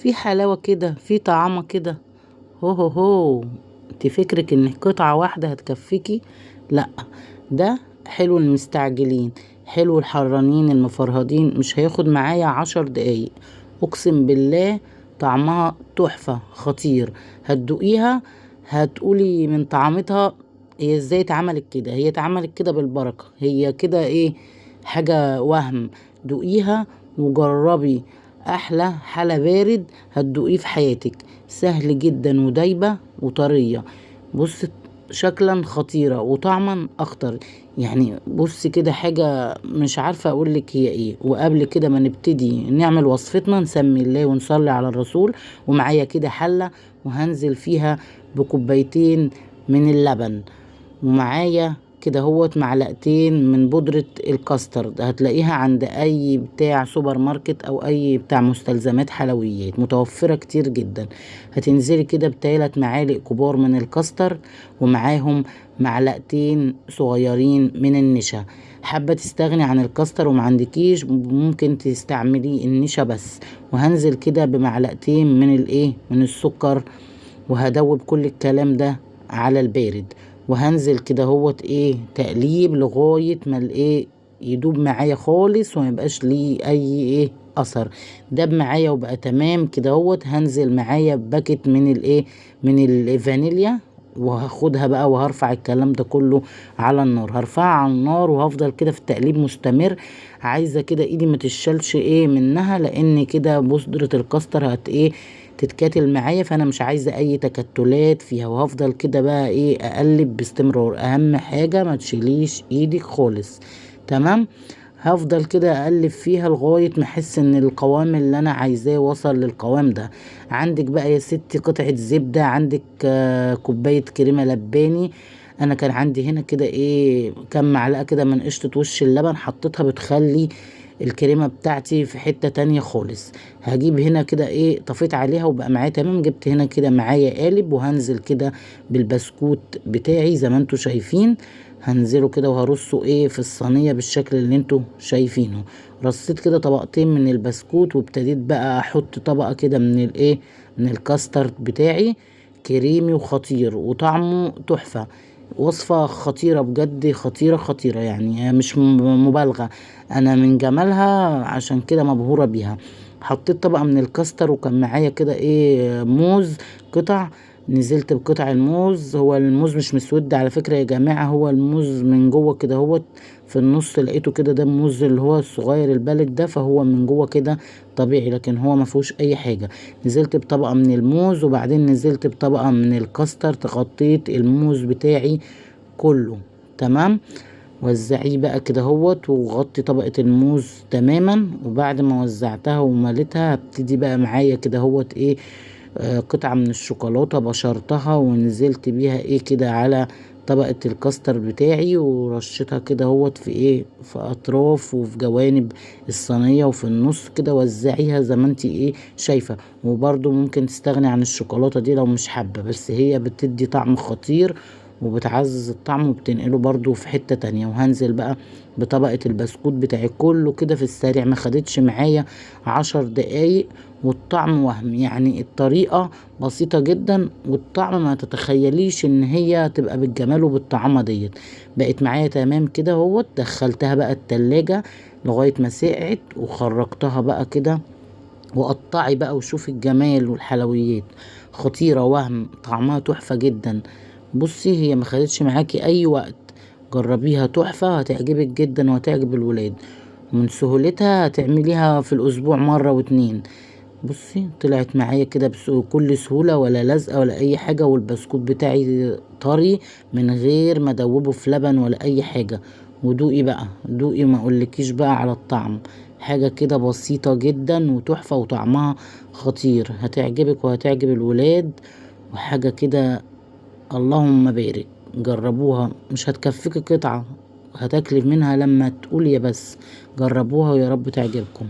في حلاوة كده، في طعامة كده. هو هو هو انت فكرك ان قطعة واحدة هتكفيكي؟ لا، ده حلو المستعجلين، حلو الحرانين المفرهدين، مش هياخد معايا 10 دقايق، اقسم بالله طعمها تحفة خطير. هتدوقيها هتقولي من طعمتها هي ازاي اتعملت كده، هي اتعملت كده بالبركة، هي كده ايه، حاجة وهم. دوقيها وجربي احلى حلا بارد هتدوقيه في حياتك، سهل جدا ودايبة وطرية. بص شكلا خطيرة وطعما اخطر، بص كده حاجة مش عارفة اقولك هي ايه. وقبل كده ما نبتدي نعمل وصفتنا نسمي الله ونصلي على الرسول. ومعايا كده حلة وهنزل فيها بكوبايتين من اللبن، ومعايا كده هوت معلقتين من بودرة الكاسترد، هتلاقيها عند اي بتاع سوبر ماركت او اي بتاع مستلزمات حلويات، متوفرة كتير جدا. هتنزلي كده بتلات معالق كبار من الكاسترد ومعاهم معلقتين صغيرين من النشا. حابة تستغني عن الكاستر وما عندكيش ممكن تستعملي النشا بس. وهنزل كده بمعلقتين من الايه، من السكر، وهدوب كل الكلام ده على البارد. وهنزل كده هوت ايه تقليب لغاية ما الايه يدوب معايا خالص وما يبقاش ليه اي ايه اثر. داب معايا وبقى تمام كده هوت. هنزل معايا باكت من الايه، من الفانيليا، وهاخدها بقى وهرفع الكلام ده كله على النار. هرفعها على النار وهفضل كده في التقليب مستمر، عايزة كده ايدي ما تشالش ايه منها، لان كده بودرة الكاستر هت ايه تتكاتل معايا، فانا مش عايزة اي تكتلات فيها. وهفضل كده بقى ايه اقلب باستمرار، اهم حاجة ما تشيليش ايدك خالص، تمام. هفضل كده اقلب فيها لغاية ما احس ان القوام اللي انا عايزاه وصل للقوام ده. عندك بقى يا ستي قطعة زبدة، عندك، كوباية كريمة لباني. انا كان عندي هنا كده ايه كام معلقة كده من قشطة وش اللبن حطيتها، بتخلي الكريمة بتاعتي في حتة تانية خالص. هجيب هنا كده ايه طفيت عليها وبقى معايا تمام. جبت هنا كده معايا قالب وهنزل كده بالبسكوت بتاعي زي ما انتوا شايفين، هنزله كده وهرصه ايه في الصينية بالشكل اللي انتوا شايفينه. رصيت كده طبقتين من البسكوت، وابتديت بقى احط طبقة كده من الايه، من الكاسترد بتاعي، كريمي وخطير وطعمه تحفة. وصفة خطيرة بجد، خطيرة خطيرة، مش مبالغة، انا من جمالها عشان كده مبهورة بيها. حطيت طبقة من الكاستر، وكان معايا كده ايه موز قطع، نزلت بقطع الموز. هو الموز مش مسود على فكرة يا جماعة، هو الموز من جوه كده هو في النص لقيته كده، ده الموز اللي هو الصغير البلد ده، فهو من جوه كده طبيعي لكن هو ما فيهوش اي حاجة. نزلت بطبقة من الموز، وبعدين نزلت بطبقة من الكاستر، تغطيت الموز بتاعي كله تمام. وزعيه بقى كده اهوت وغطي طبقة الموز تماما. وبعد ما وزعتها ومليتها هبتدي بقى معايا كده اهوت ايه، قطعة من الشوكولاتة بشرتها ونزلت بيها ايه كده على طبقة الكاستر بتاعي، ورشيتها كده اهوت في ايه، في اطراف وفي جوانب الصينية وفي النص كده. وزعيها زي ما انتي ايه شايفة. وبرضو ممكن تستغني عن الشوكولاتة دي لو مش حابة، بس هي بتدي طعم خطير وبتعزز الطعم وبتنقله برضو في حتة تانية. وهنزل بقى بطبقة البسكوت بتاعي كله كده في السريع، ما خدتش معايا 10 دقايق، والطعم وهم. الطريقة بسيطة جدا والطعم ما تتخيليش ان هي تبقى بالجمال وبالطعامة ديت. بقت معايا تمام كده اهوت. دخلتها بقى التلاجة لغاية ما سقعت، وخرجتها بقى كده، وقطعي بقى وشوفي الجمال والحلويات، خطيرة وهم، طعمها تحفة جدا. بصي هي ما خدتش معاكي اي وقت، جربيها تحفة، هتعجبك جدا وهتعجب الولاد، ومن سهولتها هتعمليها في الاسبوع مرة واتنين. بصي طلعت معايا كده بكل سهولة، ولا لزقة ولا اي حاجة، والبسكوت بتاعي طري من غير ما ادوبه في لبن ولا اي حاجة. ودوقي بقى، دوقي ما اقولكيش بقى على الطعم، حاجة كده بسيطة جدا وتحفة وطعمها خطير، هتعجبك وهتعجب الولاد، وحاجة كده اللهم بارك. جربوها مش هتكفيك قطعة، هتاكلي منها لما تقولي يا بس. جربوها ويا رب تعجبكم.